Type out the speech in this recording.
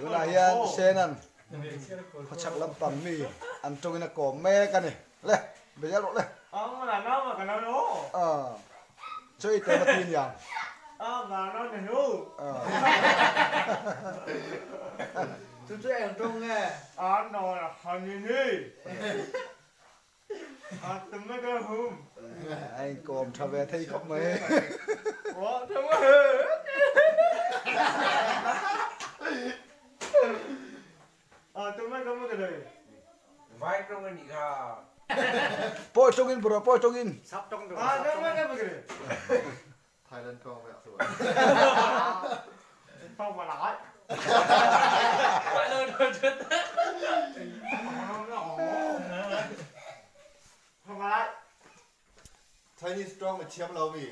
Tunah hian Senan khawchhak lampang mi an tawngin a kawm mek a ni. Le, be zel rawh le. Chaw ei tawn a ti aniang. A inkawm tha ve thei khawp mai. Pawi tawngin bawrh rawh pawi tawngin. Chinese tawng a thiam lo mi.